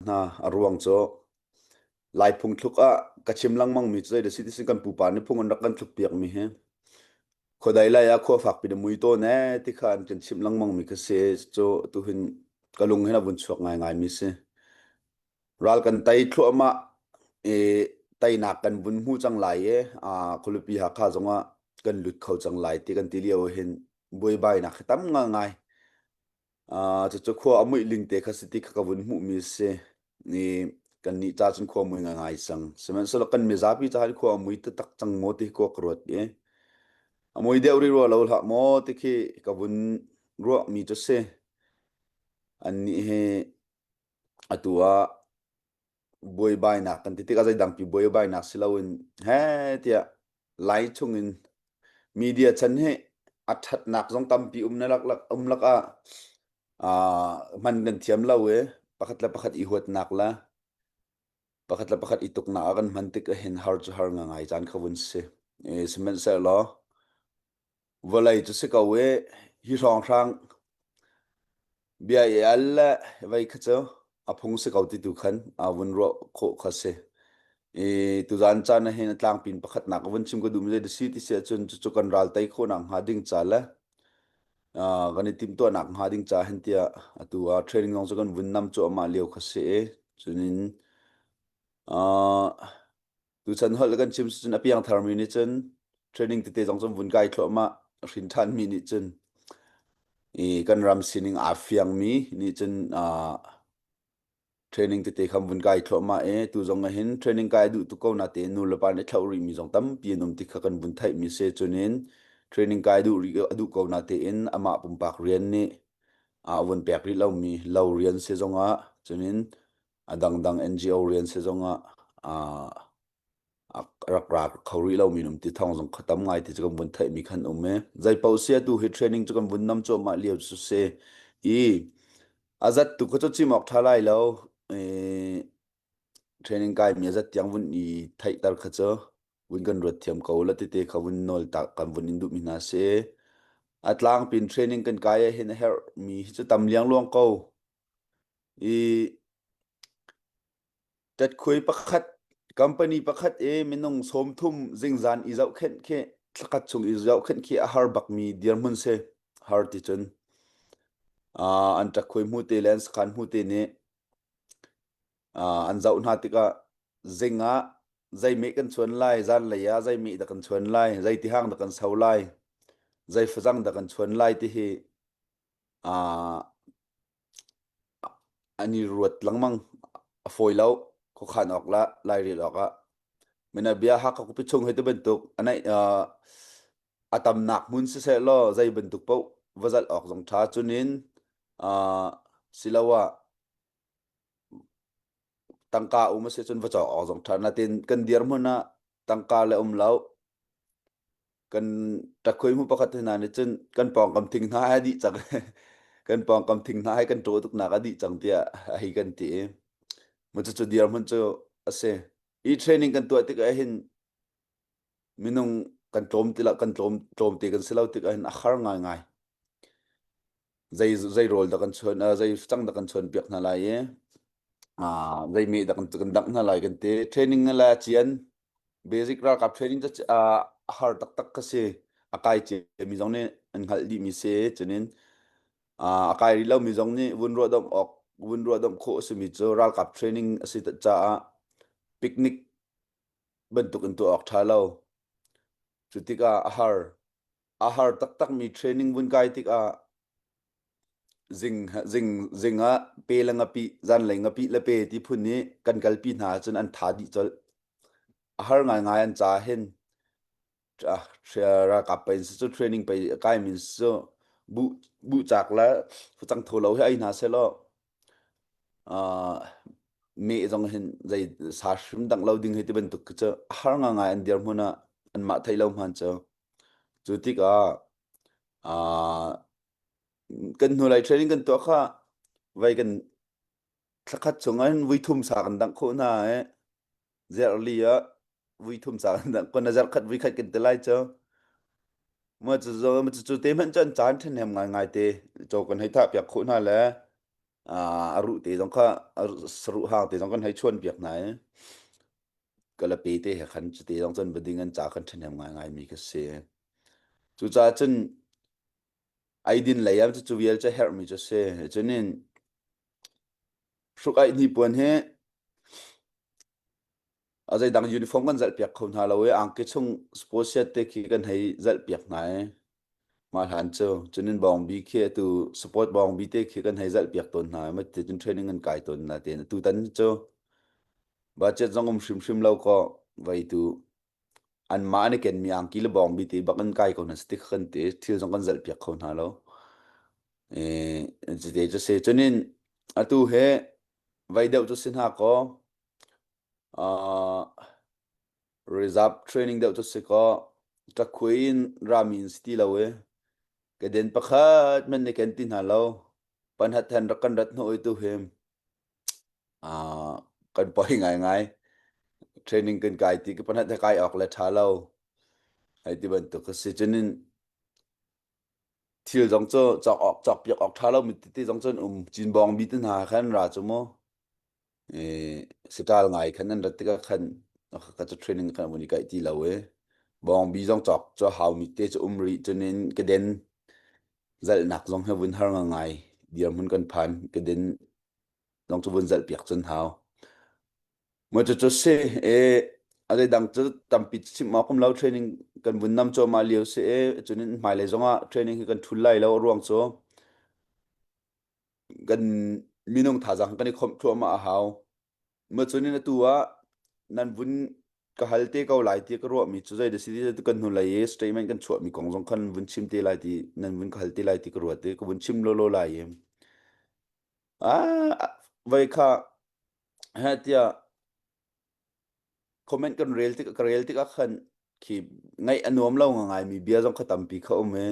Hna a ruang cu Lai phungthluk ah ka chim lengmang mi cu zei dah si ti sin kan pupa nih phung an rak kan thluk piak mi hi khuadei lai ah khua fak pi na mui tawn ee ti kha an kan chimh lengmang mi kha si. Cu tuhin ka lung hin a vun chuak ngaingai mi si. Ral kan tei thluahmah i teinak kan vun hmu cang lai i khualipi Hakha zongah kan lut kho cang lai ti kan ti lio hin buaibainak hi tam ngai. Cucu khua a muih ling te kha si ti kha ka vun hmuhmi a si. I kannih ca cun khua a mui ngaingai cang. Sihmanhsehlaw kan mizapi ca hin khua a mui taktak cang maw ti hi khua ka ruat i a mui deuh rih rua lo hlah maw ti khi ka vun ruahmi cu si. Annih hi atu ah buaibainak kan ti tikah zeidangpi buaibainak si loin he tiah lai chungin media chan hi a ṭhatnak zong tampi um na lak lak um lakah hman kan thiam lo i pakhat le pakhat i huatnak le pakhat le pakhat i tuknak ah kan hman tik ahhin har cu har ngai caan kha vun si. Sihmanhsehlaw Vawlei cu si ko i hi hrawnghrang bia i al le vei kha cu a phung si ko ti tu khan aa vun ruah khawh kha si. I tuzaan caan ah hin a tlangpin pakhatnak a vun chim ka duhmi zei si ti si ahcun cucu kan ral tei khawhnak hnga ding ca le kan i timhtuahnak hnga ding ca hin tiah atu ah training zong cu kan vun nam cuahmah lio kha si i cunin Tuchan holh kan chim cun a piangtharmi nih cun training tete zong cun vun kai thluahmah hrin ṭhanmi nih cun i kan ram sining aa fiangmi nih cun training tete kha vun kai thluahmah i tu zong ah hin training kai duh tuk ko na tein nu le pa nih thlauh rihmi zong tampi an um ti kha kan vun theihmi si. Cunin training kai duh rih a duh ko na tein amah pumpak rian nih a vun pek rih lomi lo rian si zongah cunin a dangdang NGO rian si zongah a rak ra kho rih lomi um ti thawng zong kha tam ngai ti cu kan vun theihmi khan um i zei paoh si atu hi training cu kan vun nam cuahmah lio cu si i a zat tu kha cu chim awk ṭha lai lo. I training kai mi a zat tiang vun i theihter kha cu vun kan ruat thiam ko la tete kha vun nawl tak kan vun in duhmi hna si. A tlangpin training kan kai ah hin a herh mi hi cu tam liangluang ko i Ṭatkhuai pakhat company pakhat i minung 30 zingzan i zohkhenh khi thlakhat chung i zohkhenh khi a har bakmi dirhmun si. Har ti cun an ṭatkhuai hmute le an sakhan hmute nih an zoh hna tikah zing ah zei meh kan chuan lai, zanlei ah zei meh dah kan chuan lai, zei tihang dah kan so lai, zei fazang dah kan chuan lai ti hi An i ruat lengmang. A fawi lo. Khuakhan awk le lairel awk ah. Mina bia Hakha khuapi chung hei ti bantuk a naih a tamnak hmun siseh law zei bantuk paoh va zalh awk zong ṭha. Cunin siloah tangka um a si cun va cawk awk zong ṭha. Natin kan dirhmun ah tangka le um lo. Kan ṭakhui mu pakhat hna nih cun kan pawngkam thing hna a dih cang, kan pawngkam thing hna hai kan ṭaw tuknak a dih cang tiah a hei kan ti i mu cucu dirhmun cu a si. I training kan tuah tikah hin minung kan tlawm ti lo, kan tlawm tlawmte kan si lo tikah hin a har ngaingai. Zei zei rawl dah kan chuan, zei facang dah kan chuan piak hna lai i zei meh dah kan kan dangh hna lai kan ti. Training le cian basic ralkap training cu a har taktak ka si. A kai ciami zong nih an hngalh dihmi si. Cunin a kai rih lomi zong nih vun ruahdomh awk vun ruahdomh khawh a simi cu ralkap training a si caah picnic bantuk in tuah awk ṭha lo. Cu tikah a har. A har taktakmi training vun kai tikah zing zing zing ah pe le ngapih zanlei ngapih le pe ti phun nih kan kalpi hna ahcun an tha dih colh. A har ngaingai an ca hin ralkap pei cu training pei kai min cu bu bu chak le facang tho lo hi ai hna selaw meh zong hin zei sa hrim dang lo ding hi ti bantuk cu a har ngaingai an dirhmun ah anmah thei lo hman cu. Cu tikah kan hnulei training kan tuah kha vai kan thlakhat chung ah hin vui thum sa kan dangh khawh hna i zarhli ah vui thum sa kan dangh kon a zarhkhat vui khat kan ti lai cu. Ma cu cu te hmanh cu an caan ṭhahnem ngaingai te caw kan hei thah piak khawh hna le. A ruh te zong kha saruh hang te zong kan hei chuan piak hna i kalape te he khan cute zong cun va ding an ca kan ṭhahnem ngaingai mi kha si. Cucaah cun eidin lei ah cu vial cu herhmi cu si. Cunin hruk aih hnipuan hi a zeidang uniform kan zalh piak kho hna lo i angki chung sports shirt te khi kan hei zalh piak hna i mah hlan cu cunin bawngbi khi atu sport bawngbi te khi kan hei zalh piak tawn hna i mah cun training kan kai tawn hna tein atu tan cu budget zong um hrimhrim lo kaw vei tu anmah an i kenmi angki le bawngbi te bak in kai ko hna si kan ti thil zong kan zalh piak kho hna lo. Cuti cu si cunin atu he vei deuh cu si hna kaw reserve training deuh cu si kaw ṭakhui in rami in si ti lo i keden pakhat men nih ken ti hna lo panhat hen rak kan rat hnawh i tu hi kan poi ngaingai. Training kan kai ti ka panhat he kai awk le ṭha lo hei ti bantuk a si. Cunin thil zong cu cawk awk cawk piak awk ṭha lo mi tete zong cun um cinbawng bi te hna khan ra cu mu siṭal ngai khan an rat tikah khan ka cu training khan vun i kaih ti lo i bawngbi zong cawk cu hau mi te cu um rih cunin keden zalhnak zong he vun har ngai dirhmun kan phan keden zong cu vun zalh piak cun hau mo cu cu si e a dang cu tampi chim awk um lo training kan vun nam cuahmah lio si e cunin hmailei zongah training hi kan thul lai lo ruang cu kan minung thazaang kan i khomh thluahmah a hau. Ma cunin atu ah nan vun ka hal te ko lai ti ka ruahmi cu zei da si ti kan hnulei i statement kan chuahmi kong zong khan vun chim te lai ti nan vun ka hal te lai ti ka ruat i ka vun chim lawlaw lai i ah vai kha he tiah comment kan rel tik ka rel tikah khan khi ngaih a nuam lo ngai mi bia zong kha tampi kha um i.